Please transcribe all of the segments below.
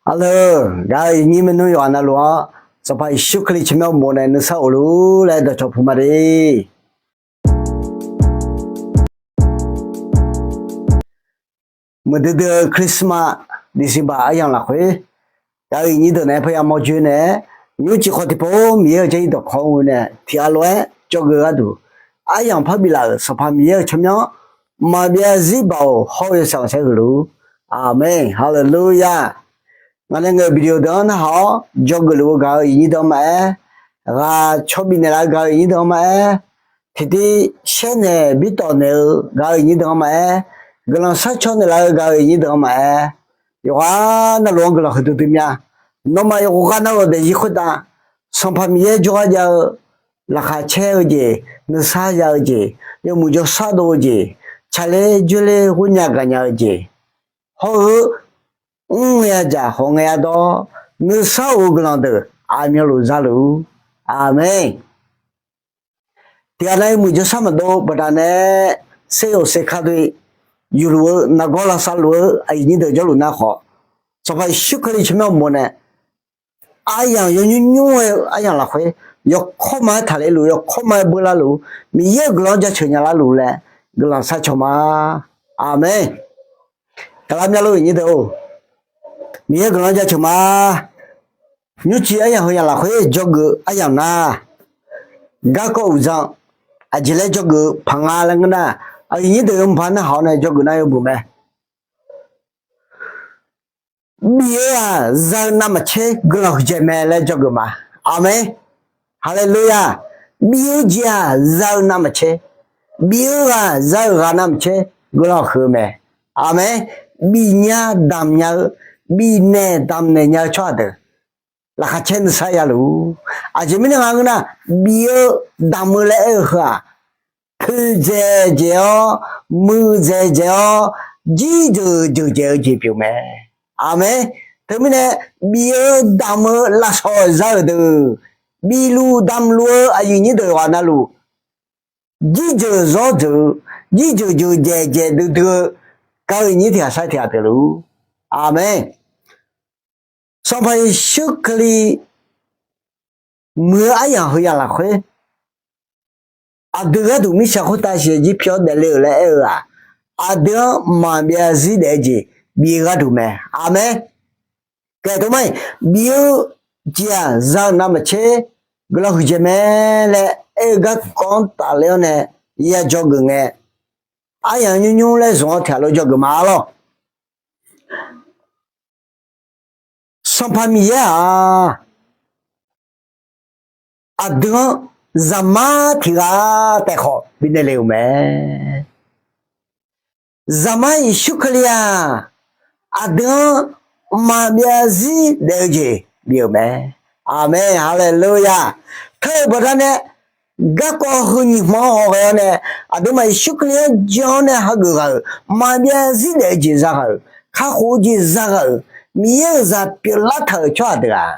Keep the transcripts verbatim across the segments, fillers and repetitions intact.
Arleur, gaq-eu iqnyir maernmr yawqghaq navluf-anr, Sanqpaq Yeqsur Kali tsawrmyanr uqmov nae nuisar of luf-ur laer dawqcawq puq ma de. Muiqdui dui-eu Christmas, December aryamq lafkhoer, gaq-eu iqnyir deuq naeq-aer parya mawr joe naeq-aer, nymrcif khawf tiqpov Miqyaer-euq Jarlif dawqkawq-anr ghoe nae tiqghaq lof-aer dzawgeuf gharduq, aryamq par biflaf-euq Sanqpaq Miqyaer-euq tsawrmyanr maqbyav zarzir baoq hawr-eu yawshaef khanqsaer huiq luf-ur. Aqmeq, haleluya. Ngaq nae ngaeq-euq video deuq-anr narhaq-awr dzawgeuf luf-eu gaq-eu iqnyir deuq-anr maqaer, ghaq caw bifnaeq laf-eu gaq-eu iqnyir deuq-anr maqaer, tiqtiv shaer naeq birtawf naeq-eu gaq-eu iqnyir deuq-anr maqaer, guiqlanq sharcaw naeqlaf-eu gaq-eu iqnyir deuq-anr maqaer, yawqghaq navluf-anr guiqlanq huiqdui dui mya. Nawmaf yawqghaq navluf daefzir khoertav Sanqpaq Miqyaer jawrgar jav-eu, laqkhaq caer-eu jeq, nuisar ya-eu jeq, yawmuiq jawrshar dov-eu jeq, tsaqler dzoerler ghoernya gaqnya-eu jeq, hawr-eu mrngae-a jaq khawf ngae-a dawr, nuisar of-eu guiqlanq deuq aqmyanluf za luf-ur. Aqmeq. Tiqghaq nav yawmuiq jawrshar maqdov-eu baqdanae, seryoq serkar dui yufluf-eu nargawr lavsav luf-eu aqyuif nyir deuq jawrluf nar khawf, Sanqpaq Yeqsur Kali tsawrmyanr uqmov nae aryamq yawnymr nymr-aer-eu aryamq lafkhoer, yawkawr ma-aer taqler luf, yawkawr ma-aer beular luf, Miqyaer-euq guiqlanq-anr jaceuq nya lar luf laer guiqlanq sharcaw ma. Aqmeq. Gaqlar myanr lor-eu nyir deuq-or, Miqyaer guiqlanq-anr jaceuq ma. Nymrcif aryamq heu yamq lafkhoer dzawgeuf aryamq nar, garkawv uqdzan aqjeq laer dzawgeuf paq nga laer ngeur nar, aqyuif nyir deuq yawmuiq paq narhaq-awr nae dzawgeuf nar yawbuq mae. Bif-eu-aq za-eu navmaqtser guiqlanq huiqdzaeq mae laer dzawgeuf ma. Aqmeq. Haleluya. Bif-eu jeq-aq za-eu navmaqtser, bif-eu ghaq za-euq ghaq navmaqtser guiqlanq huiq-eu mae. Aqmeq. Bifnya damq nya-eu, bifnaeq damqnaeq nya-eu tsawrhaq deuq laqkhaq caer nuisar ya luf-ur. Aqjeq mirnae nga ngeur nar, bif-eu damq-eu laer aer-eu heu-aq, poeqdzaeq dzaeq-awr, muiqdzaeq dzaeq-awr, jirjeuq jeuqdzaeq-eu jeq pyeuf mae. Aqmeq. Teumirnae bif-eu damq-eu lafsawq za-euq deuq, bifluf damqluf-eu aqyuif nyir deuq yawqghaq navluf, jirjeuq zawr jeuq-eu, jirjeuq jeuqdzaeq dzaeq duidui-eu gaq-eu iqnyir tiq ghaq sar tiq ghaq pyeuf luf-ur. Aqmeq. Sanqpaq Yeqsur Kali muiq-eu aryamq heu yamq lafkhoer, aqdui gharduq mirtsaq khoertav shaqjir pyawr daefle-euq laer aer-eu-aq, aqdui-anr maqbyav zarzir daef-eu jeq bif-eu gharduq mae. Aqmeq. Kaeq tov mar-iq, bif-eu jeq-aq za-eu navmaqtser guiqlanq huiqdzaeq mae laer aer-eu garkawv-anr tafler-awr nae ya dzawgeuf ngae, aryamq nymr nymr laer zmq-awr tiq ghaq lof dzawgeuf ma lor. Sanqpaq Miqyaer-aq, aqdui-anr zaqmar tiq ghaq taef khawf bifnaeq le-euq mae. Zaqmar Yeqsur Kali-aq, aqdui-anr maqbyav zarzir daef-eu jeq bif-euq mae. Aqmeq, haleluya. Teu-euq baqdanae, garkawv heu nyiq hmq-anr hawghae-awr nae, aqduimaf Yeqsur Kali-anr jan-awr nae hageuf ghaq-euq, maqbyav zarzir daef-eu jeq za ghaq-euq, kakhof-eu jeq za ghaq-euq, Miqyaer-euq zaq pyeuflar taq-euq tsawrhaq deuq-aq,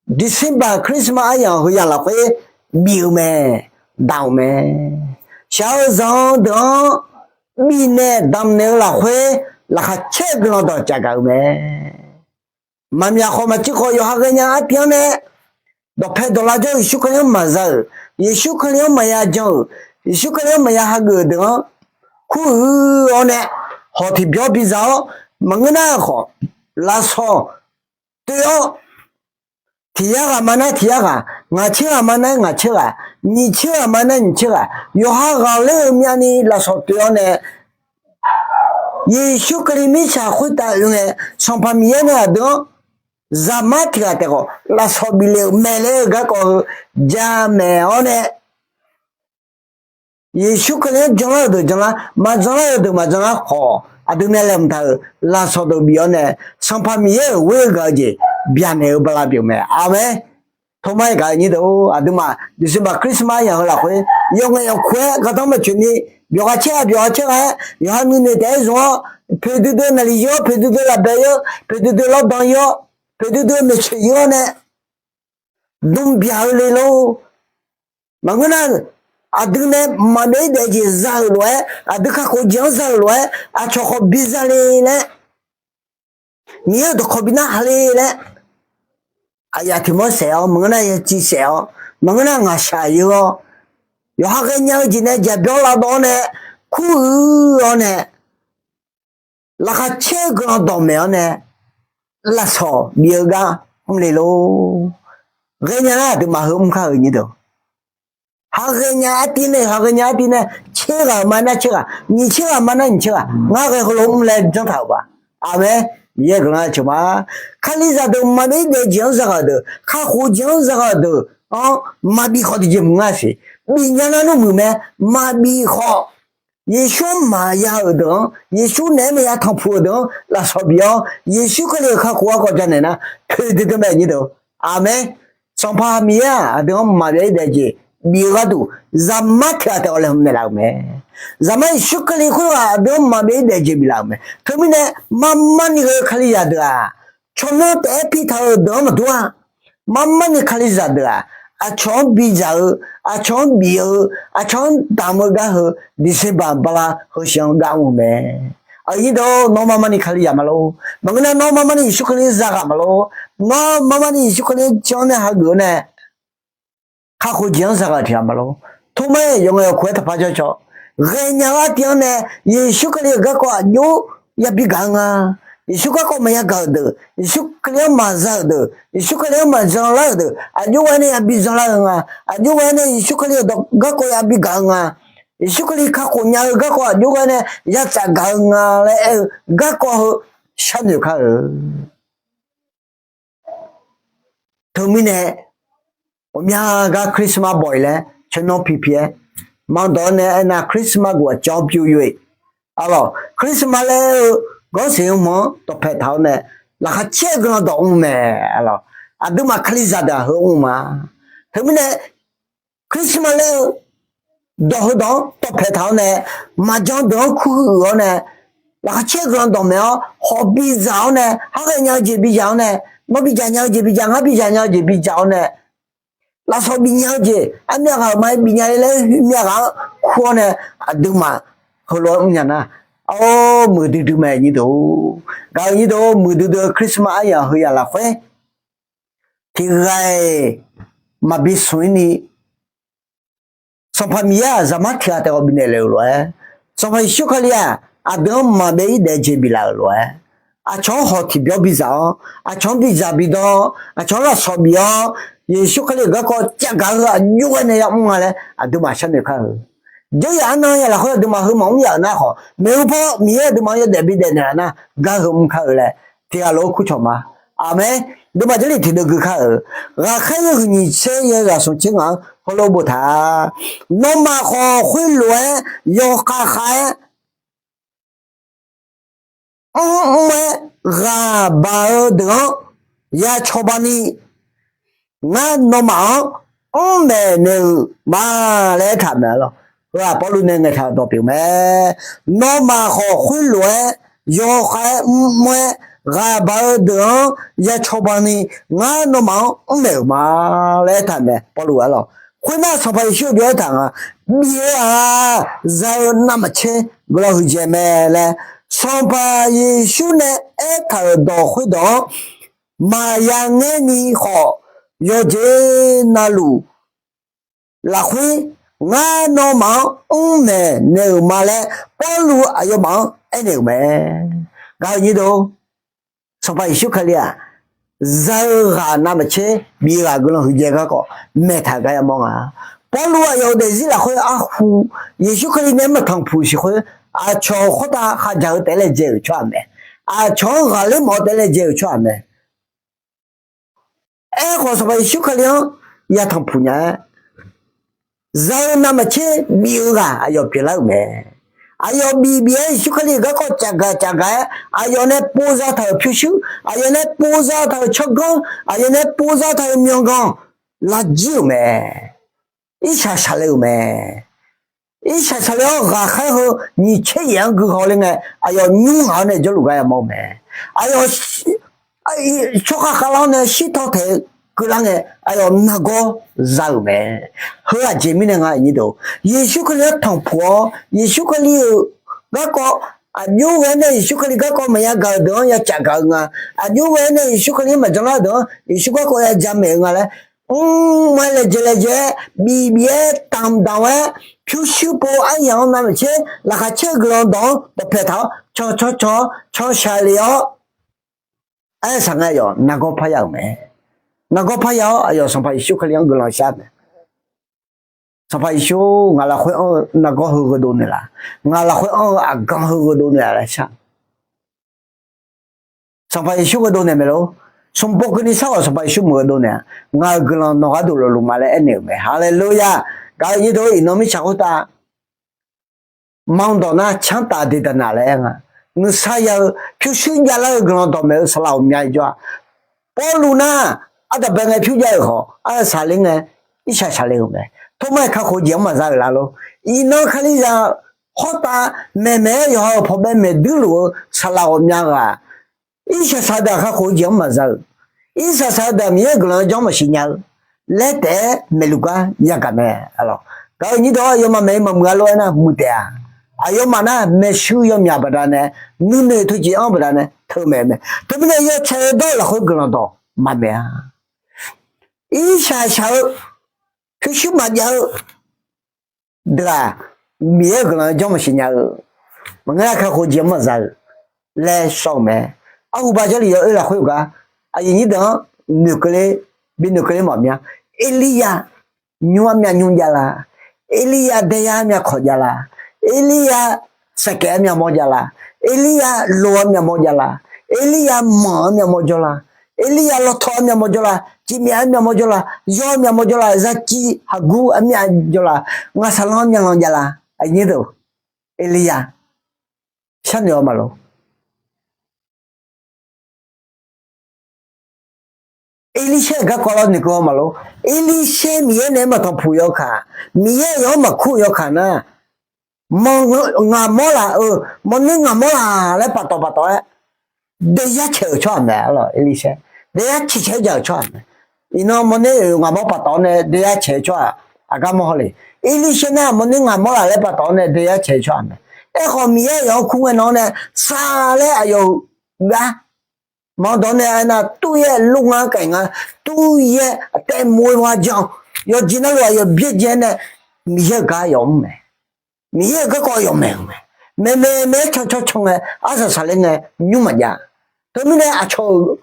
December Christmas aryamq heu yamq lafkhoer bif-eu mae, damq-eu mae. Shaq-eu zanq-eu deuq-anr bifnaeq damqnaeq-eu lafkhoer laqkhaq caer-eu guiqlanq dawqcaf gaq-eu mae. Maqmyaq khawf maqciv khawf yawqha ghaenya artiv-anr nae, dawqpae dawqlav jawr-eu Yeqsur Kali-anr maqza-euq, Yeqsur Kali-anr maqya jan-euq, Yeqsur Kali-anr maqya hageuf-euq deuq-anr, kuruiq-awr nae hawq tiqbyawr biza-awr, maqngeur nar-eu khawf, lafsawq toeq-awr, tiq yar ghaq ma nar tiq yar ghaq, ngaq tser ghaq ma nar ngaq tser ghaq, nyiq tser ghaq ma nar nyiq tser ghaq, yawqha ghaqler-eu myavni lafsawq toeq-awr nae, Yeqsur Kali mirtsaq khoertav oe ngae, Sanqpaq Miqyaer nae aqdui-anr zaqmar tiq ghaq taef khawf lafsawq bif le-euq mae laer-eu garkawv heu jamaeq-awr nae, Yeqsur Kali-anr janlar-eu deuq janlar, maqjanlar-eu deuq maqjanlar khawf, aqdui nae laeqhmq taq-euq lafsawq deuq bif-awr nae, Sanqpaq Miqyaer-euq ghoer-eu gaq-eu jeq byaqnaeq-eu bala pyeuf mae. Aqmeq. Tov mar-iq gaq-eu nyir deuq-or, aqduimaf December Christmas yamq heu lafkhoer, yawf ngaef yawf kuq-aer gardanr maqtsoeq ni, byawq ghaq caer ghaq byawq ghaq caer ghaq-aer, yawqha nuinoeq taef-aer zmq-awr, poeqdui dui naqliq yir-awr, poeqdui dui lafbae yir-awr, poeqdui dui lawrbaq yir-awr, poeqdui dui maeqtsoeq yir-awr nae, dm byaq-eu le lor. Maqngeur nar, aqdui nae maqbyav-ir daef-eu jeq za-euq lof-aer, aqdui kakhof jeq-anr za-euq lof-aer, aqcawq khawf biza le laer, Miqyaer-euq dawqkawq bi narhaq le laer, aqyaf tiq mawr saef-awr, maqngeur nar yaciv saef-awr, maqngeur nar ngaqshaq yeu-awr, yawqha ghaenya-eu jeq nae jaqbyawr lavdawv-awr nae, kuruiq-awr nae, laqkhaq caer-eu guiqlanq dawqmaeq-awr nae, lafsawq bif-eu gar mrle lor. Ghaenya nar aqduimaf heu mr kar-euq nyir deuq, ha ghaenya artiv nae, ha ghaenya artiv nae, caer ghaq-euq ma nar caer ghaq, nyiq caer ghaq ma nar nyiq caer ghaq, ngar ghae heulof mr laer janr taq-euq ba. Aqmeq. Miqyaer guiqlanq-aer ceuq ma. Kalizaq deuq maqbyav-ir daef jeq-anr zaghaq-euq deuq, kakhof jeq-anr zaghaq-euq deuq-anr maqbif khawf tiqjeq mq ngar siq. Bifnya nar nmr muiq mae. Maqbif khawf, Yeqsur-anr maqya-euq deuq-anr, Yeqsur naeq-aer maqya tanqpuq-euq deuq-anr lafsawq bif-awr, Yeqsur Kali-euq kakhof garkawv janaeq nar, poeqdui dui mae nyir deuq. Aqmeq. Sanqpaq Miqyaer-aq, aqdui-anr maqbyav-ir daef jeq bif-eu gharduq, Zaqmar tiq ghaq taef-aer hawlef maeqlaf-euq mae. Zaqmar Yeqsur Kali khoerghaq aqdui-anr maqbyav-ir daef jeq biflaf-euq mae. Teumirnae, marmarni ghae-eu Kalizaq deuq-aq, tsawrmyanr taef-aer pi taq-euq deuq-anr maqdur-a. Marmarni Kalizaq deuq-aq, aqcawq-anr bidzaq-eu, aqcawq-anr bif-eu, aqcawq-anr damq-eu gar heu December bala heu shiq-anr gar mr-eu mae. Aqnyir deuq, nawr marmarni Kalizaq ma lor. Maqngeur nar nawr marmarni Yeqsur Kali-anr zaghaq ma lor. Nawr marmarni Yeqsur Kali-anr jan-awr nae hageuf-awr nae kakhof jeq-anr zaghaq tiq ghaq ma lor. Tormaer yawqngaef yawqkhof-aer taqpar jawr cawv. Ghaenya-eu artiv-anr nae Yeqsur Kali-euq garkawv aqjox yabi gaq-eu nga. Yeqsur garkawv maqya gaq-euq deuq, Yeqsur Kali-anr maqza-euq deuq, Yeqsur Kali-anr maqjan lar-euq deuq aqjox ghae-awr nae yabi jan lar-eu nga. Aqjox ghae-awr nae Yeqsur Kali-euq garkawv yabi gaq-eu nga. Yeqsur Kali kakhof nya-eu garkawv aqjox ghae-awr nae yatsaf gaq-eu nga laer aer-eu garkawv heu sharnoeq kar-euq. Teumirnae, ghawqmya gar Christmas bawq-iq laer tsawrmyanr pipi-aer maqdawq-awr nae aernar, Christmas guf-aq cawv pyeuf yoe. Arlawq, Christmas laer-eu gawrseq-eu hmq-anr dawqpae taq-awr nae, laqkhaq caer-eu guiqlanq dawq mr mae. Arlawq, aqduimaf Kalizaq deuq-aq heu mr ma. Teumirnae, Christmas laer-eu dawq heudawq-anr dawqpae taq-awr nae, maqjan deuq-anr kur huiq-awr nae, laqkhaq caer-eu guiqlanq dawqmaeq-awr khawf bidzaq-awr nae, har ghaenya-eu jeq bidzaq-awr nae, nawr bidzaq nya-eu jeq bidzaq, ngar bidzaq nya-eu jeq bidzaq-awr nae, lafsawq bifnya-eu jeq, armyav ghaq-euq ma-aer bifnya-ir laer, myav ghaq-anr kur-awr nae, aqduimaf heulof-aer mrnya nar, awr, muiqdui dui mae nyir deuq. Gaq-eu nyir deuq, muiqdui dui-eu Christmas aryamq heu yamq lafkhoer tiq ghaq-iq maqbi smq-ir ni, Sanqpaq Miqyaer-aq, Zaqmar tiq ghaq taef-aer bifnaeq le-euq lof-aer, Sanqpaq Yeqsur Kali-aq, aqdui-anr maqbyav-ir daef jeq biflaf-euq lof-aer, aqcawq-anr hawq tiqbyawr bidzaq-awr, aqcawq-anr bidzaq bidan-awr, aqcawq-anr lafsawq bif-awr, Yeqsur Kali-euq garkawv cavgaq-eu aqjox ghae nae yamr nga laer aqduimaf sharnoeq kar-eu. Jawryaf arnan ya lafkhoer aqduimaf heu maqmr yaf-euq nar khawf, maeqhu paw Miqyaer aqduimaf-anr yawdaef bidaef naeqlaf nar, gar heu mr kar-eu laer tiq ghaq lof-aer kurcawq ma. Aqmeq. Aqduimaf Jarlif tiqdeuv gui kar-euq. Ghaqkhaer yawhuiq nyiq tser yawzaq smq tser ngaq-anr heulof boftaq-a, nawmaf khawf khoerlof-aer yawkhav khav-aer mrmr-aer ghaq baq-eu deuq-anr ya cawba ni, ngar nawmaf-anr mrmaeq naeq-euq ma laer aertaq mae. Heu-aq Pawrluv nae ngaeqtaq-euq dawq pyeuf mae. Nawmaf khawf khoerlof-aer yawkhav-aer mrmr-aer ghaq baq-eu deuq-anr ya cawba ni, ngar nawmaf-anr mrmaeq-euq ma laer aertaq mae. Pawrluv arlawq, khoernar Sanqpaq Yeqsur-eu byov-aer taq nga, bif-eu-aq, za-eu navmaqtser guiqlanq huiqdzaeq mae laer Sanqpaq Yeqsur nae aertaq-euq dawq khoerdawq-anr maqya ngaer ni khawf, yawqjeq navluf lafkhoer ngar nawmaf-anr mrmaeq naeq-euq ma laer Pawrluv aqyawfmaf-anr aernaeq-euq mae. Gaq-eu nyir deuq, Sanqpaq Yeqsur Kali-aq, za-eu ghaq navmaqtser bif-eu ghaq guiqlanq huiqdzaeq garkawv maeqtaq gar yamawr nga. Pawrluv aqyawf-euq daefzir lafkhoer arhu, Yeqsur Kali nae maqtanqpuq siq khoer, aqcawq khoertav khavdzaq-eu taef-aer laejae-euq tsawrhaq mae. Aqcawq-anr ghaqler mawf-eu taef-aer laejae-euq tsawrhaq mae. Aerkhawf Sanqpaq Yeqsur Kali-anr yatanqpuq nya-aer, za-eu navmaqtser bif-eu ghaq aqyawf pyeuflar-euq mae. Aqyawf bif bif-aer Yeqsur Kali-euq garkawv cavgaq cavgaq-aer, aqyawf nae pov zataq-euq pyurshuir, aqyawf nae pov zataq-euq tsawrganr, aqyawf nae pov zataq-euq myawqganq lavjir-euq mae. Irshaq shaqlae-euq mae. Irshaq shaqlae-awr ghaqkhaer heu nyiq tser yaef-anr guihaw ler ngae, aqyawf nymr ngaq-awr nae jawrluf gar yamawr-eu mae. Aqyawf tsawrkhav khavlar-awr nae shirtaw taeq-eu keuvlar ngae, aqyawf nargawr za-euq mae. Heu aqjeq mirnae nga, aqnyir deuq, Yeqsur Kali-anr tanqpuq-awr, Yeqsur Kali-euq garkawv Aqjox ghae-aer nae Yeqsur Kali garkawv maqya gaq-euq deuq-anr ya caf gaq-eu nga. Aqjox ghae-aer nae Yeqsur Kali-anr maqjan lar-eu deuq-anr Yeqsur garkawv ya jamaeq-eu nga laer, mr ma laejae laejae-aer bif bif-aer damq damq-aer pyurshuir pov aryamq-anr navmaqtser laqkhaq caer-eu guiqlanq dawq-anr dawqpaeq taq-awr can can can-awr can shaqlef-awr aer saq nga yawf nargawr parya-euq mae. Nargawr parya-awr aqyawf Sanqpaq Yeqsur Kali-anr guiqlanq shar mae. Sanqpaq Yeqsur, ngaq lafkhoer anr-eu nargawr heu gheudov naeqlaf, ngaq lafkhoer anr-eu aqgan heu gheudov naeqlaf laer shar. Sanqpaq Yeqsur gheudov naeq maeqlor. Sanqbof keuvni sar-awq Sanqpaq Yeqsur meuq gheudov naeq-a. Ngaq-euq guiqlanq nawq gharduq lofluf ma laer aernaeq-euq mae. Haleluya! Gaq-eu nyir deuq-or, iqnan mirtsaq khoertav maqdawq nar canr taf deqdaq naq laer aer nga. Nuisar ya-eu pyurshuir javlar-eu guiqlanq dawqmaeq-eu saqlaq ghawqmya jawr-a. Pawrluv nar, ardanqbae ngae pyur jav-euq khawf, arsaq saqler ngae, irshaq saqler-euq mae. Tormar-iq kakhof jeq-anr maqza-euq lar lor. Iqnan Kalizaq khoertav maeqmaeq-aer yawqha-euq pawqbae maeqduir luf-eu saqlaq ghawqmya ghaq, irshaq saqdaq kakhof-eu jeq-anr maqza-euq, irshaq saqdaq Miqyaer-euq guiqlanq-anr janr maqsiq nya-eu laer taef-aer maeqluf gar yagaq mae. Gaq-eu nyir deuq-or, aqyawfmaf maeq-eu maqmuiq-a lor aernar muiq taef-a. Aqyawfmaf nar maeqshi yawmyaq baqdanae, nuinoeq teujeq-anr baqdanae teumaeq-eu mae. Teumirnae yawtsaq-eu dawr-eu lafkhoer guiqlanq dawq maqmaeq-a. Irshaq shaq-eu, pyurshuir maqjav-eu deuq-aq, Miqyaer-euq guiqlanq-anr janr maqsiq nya-eu, maqngeur-a kakhof jeq-anr maqza-euq laer shawr-eu mae. Arhuba Jarlif yawoer lafkhoer-eu gar, aqyuif nyir deuq-anr noeqkeuv ler, bi noeqkeuv ler mawf mya. Erlirya nymr armyav nymr javlar, Erlirya daeyar armyav kawq javlar, Erlirya saqkaef armyav mawr javlar, Erlirya lo armyav mawr javlar, Erlirya manq armyav mawr jawrlar, Erlirya lawtaw armyav mawr jawrlar, ciqmyav armyav mawr jawrlar, yawr armyav mawr jawrlar, zaciv haqgur armyav jawrlar, ngaqsaqlanr armyav lan javlar. Aqnyir deuq, Erlirya sharnoeq-awr maqlor. Erlirsaer-euq garkawv lawr noeqkeuv-awr maqlor. Erlirsaer Miqyaer naeq-aer maqtanqpuq yawr kaq, Miqyaer yawq-anr maqkur yawr kaq nar, mawr ngaq mawr laf-euq, mawrner ngaq mawr laf laer paftawf paftawf-aer daeyar caeq-euq tsawrhaq mae. Erlirsaer daeyar caeq caeq-aer ja-euq tsawrhaq mae. Iqnan mawrner ngaq mawr paftawf-awr nae daeyar caeq-eu tsawrhaq aqgar mawr hawle. Erlirsaer nar mawrner ngaq mawr laf laer paftawf-awr nae daeyar caeq-eu tsawrhaq mae. Aerkhawf Miqyaer yawq-anr kur ngae nan-awr nae sar laer aqyawf-euq gar maqdawq nae aernar, tur yaer lur nga kaef nga, tur yaer taef moe ma jan, yawqjeq navluf aqyawf byaerdzae nae Miqyaer-euq gar yawf mr mae. Miqyaer-euq garkawv yawf maeq-euq mae. Maeqmaeq maeq-aer can can can ngae, arsaq saqler ngae, nymr maqjav. Teumirnae aqcawq-euq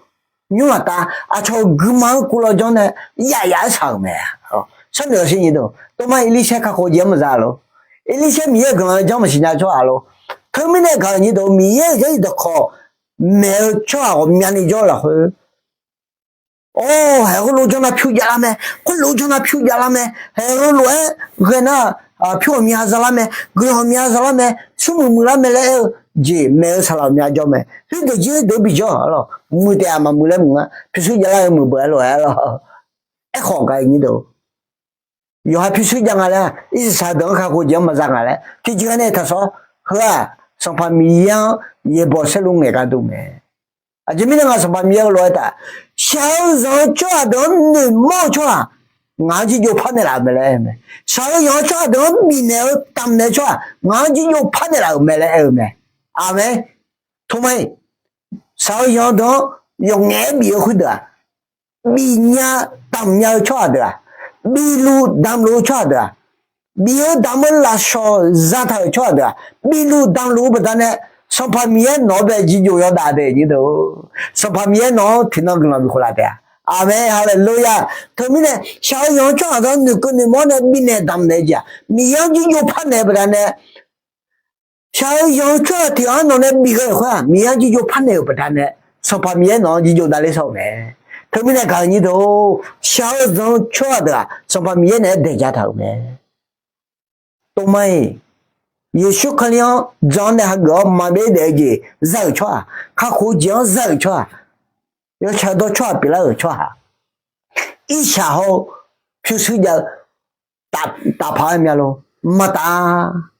nymr maqtav, aqcawq-euq guiqma-anr kuvlawr janr nae yaf yaf-aer shaq-euq mae. Sharnoeq-awr shir nyir deuq, tormar Erlirsaer kakhof jeq-anr maqza lor. Erlirsaer Miqyaer-euq guiqlanq-anr janr maqsiq nya tsawrhaq lor. Teumirnae gaq-euq nyir deuq, Miqyaer-euq jarlif dawqkawq maeq-eu tsawrhaq ghawqmyani jawr-eu lafkhoer, or, haeq heulof janr nar pyur javlar mae, khoerlof janr nar pyur javlar mae, haeq heulof-aer ghae nar pyur ghawqmya zalar mae, guiqlanq ghawqmya zalar mae, smrmuiq muiqlar mae laer aer-eu jeq maeq-eu saqlaq ghawqmya jawr mae. Khoerdeuq jir deuq bijawr-awq lor. Muiq taef-aq maqmuiq laer maqngeur, pyurshuir javlar-eu muiq beuq-aer lof-aer lor. Aerkhawf gaq-euq nyir deuq, yawqha pyurshuir jav nga laer, irsaq saqdeuq-anr kakhof jeq-anr maqza nga laer tiqjeq ghae nae taqsawr. Heu-aq Sanqpaq Miqyaer-anr yaeqbawq saerlu ngaeq gar dur mae. Aqjeq mirnae ngaq Sanqpaq Miqyaer heulof-aer taf, shaq-eu zanq-eu tsawrhaq deuq-anr noeqmawr-eu tsawrhaq ngaq-anr jirjov parnaeq laf-euq mae laer aer-eu mae. Shaq-eu zanq-eu tsawrhaq deuq-anr bifnaeq-eu damqnaeq-eu tsawrhaq ngaq-anr jirjov parnaeq laf-euq mae laer aer-eu mae. Aqmeq. Tormar-iq, shaq-eu zanq-eu deuq-anr yawqngaef-aer bif-eu khoerdeuq-aq, bifnya damqnya-eu tsawrhaq deuq-aq, bifluf damqluf-eu tsawrhaq deuq-aq, bif-eu damq-eu lafshawq zataq-euq tsawrhaq deuq-aq, bifluf damqluf-eu baqdanae Sanqpaq Miqyaer nawq-anr bae jirjov yawdav dae nyir deuq, Sanqpaq Miqyaer nawq-anr tiqnan guiqlanq bikhof laf taef-a. Aqmeq, haleluya. Teumirnae shaq-eu zanq-eu tsawrhaq deuq-anr noeqkeuv noeqmawr nae bifnaeq damqnaeq-eu jeq-aq Miqyaer-anr jirjov parnaeq-eu baqdanae shaq-eu zanq-eu tsawrhaq tiq ghaq-anr nawq nae bif ghae-euq khoer-aq Miqyaer-anr jirjov parnaeq-euq baqdanae Sanqpaq Miqyaer nawq-anr jirjov davler sawr-eu mae. Teumirnae gaq-euq nyir deuq, shaq-eu zanq-eu tsawrhaq deuq-aq Sanqpaq Miqyaer naeq-aer daeq ja taq-euq mae. Tormar-iq, Yeqsur Kali-anr jan-anr nae hageuf-awr maqbyav daef-eu jeq za-euq tsawrhaq, kakhof-eu jeq-anr za-euq tsawrhaq, yawtsaq dawr tsawrhaq pyeuflar-euq tsawrhaq, irshaq hawr-eu pyurshuir jav-eu tafpaq-aer myav lor. Maqtaf.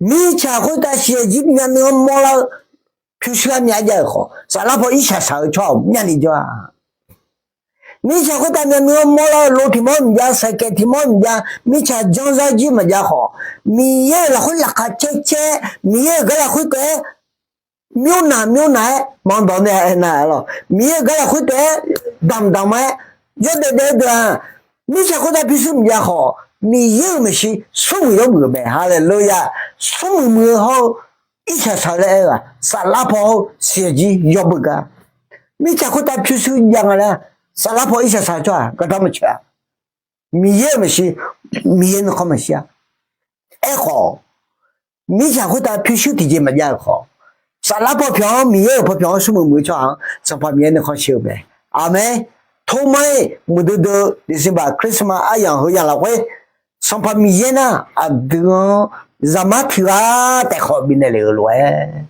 Mirtsaq khoertav shiqshaq jir myavnuiv-anr mawrlar-eu pyurshuir-aer myav jav-euq khawf, saflar paw irshaq shaq-eu tsawrhaq-awq myavni jawr-a. Mirtsaq khoertav myavnuiv-anr mawrlar-eu lo tiq mawr mqjav, saqkaeq tiq mawr mqjav, mirtsaq janrzar jir maqjav khawf, Miqyaer-euq lafkhoer laqkhaq caer caer, Miqyaer-euq gar lafkhoer taef-aer Myrnav myrnav-aer maqanr dawq nae aernar lawq, Miqyaer-euq gar lafkhoer taef-aer damq damq-aer yawdaef daef-eu deuq-aq, mirtsaq khoertav pyurshuir maqjav khawf, Miqyaer-euq maeqshi smrmuiq yawmuiq-euq mae. Haleluya! Smrmuiq muiq-eu hawr-eu, irsaq saq-eu laer aer-eu-aq, saflar paw hawr-eu siqyaq jir yawbeu gar. Mirtsaq khoertav pyurshuir jav nga laer, saflar paw irsaq saq-eu tsawrhaq gardanr maqtsoeq-a. Miqyaer-euq maeqshi, Miqyaer nuikhanr maeqshi-a. Aerkhawf, mirtsaq khoertav pyurshuir tiqjeq maqjav-euq khawf, saflar paw pyawq-anr, Miqyaer-euq paw pyawq-anr smrmuiq muiq-eu tsawrhaq-anr Sanqpaq Miqyaer nuikhanr shir-eu mae. Aqmeq. Tormar-ir muiqdui dui-eu December Christmas aryamq heu yamq lafkhoer, Sanqpaq Miqyaer nar aqdui-anr zaqmar tiq ghaq taef khawf bifnaeq lef-euq lof-aer,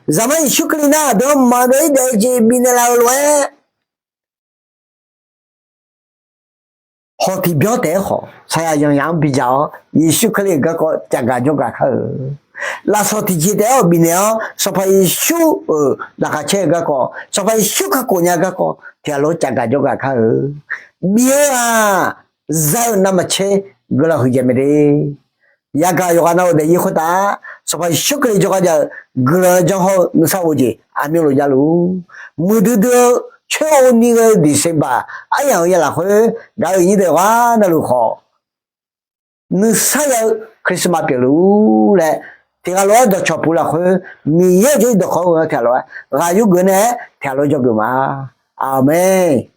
zaqmar Yeqsur Kali nar aqdui-anr maqdaef-ir daef-eu jeq bifnaeq laf-euq lof-aer, hawq tiqbyan taef-aer khawf saqyaq yanqyaq-anr bidzaq-awr, Yeqsur Kali-euq garkawv cavgaq jawrgaq kar-euq. Lafsawq tiqjeq taef-aer-awq bifnaeq-awr, Sanqpaq Yeqsur-euq laqkhaq caer-eu garkawv, Sanqpaq Yeqsur kakhof nya-eu garkawv tiq ghaq lof-aer cavgaq jawrgaq kar-euq. Bif-eu-aq, za-eu navmaqtser guiqlanq huiqdzaeq mae de. Yagaq yawqghaq navluf daefzir khoertav, Sanqpaq Yeqsur Kali jawrgar jav-eu guiqlanq-eu janr hawr-eu nuisar of-eu jeq aqmyanluf javluf. Muiqdui dui-eu coer-eu ni ghae-eu December aryamq-eu ya lafkhoer gaq-eu iqnyir deuq yawqghaq navluf khawf, nuisar ya-eu Christmas pyeufluf-ur laer, tiq ghaq lof-aer dawqcawq puq lafkhoer, Miqyaer-euq jawr-ir dawqkawq-anr ghoe-awr tiq ghaq lof-aer ghaq yurgeuf nae-aer tiq ghaq lof-aer dzawgeuf ma. Aqmeq.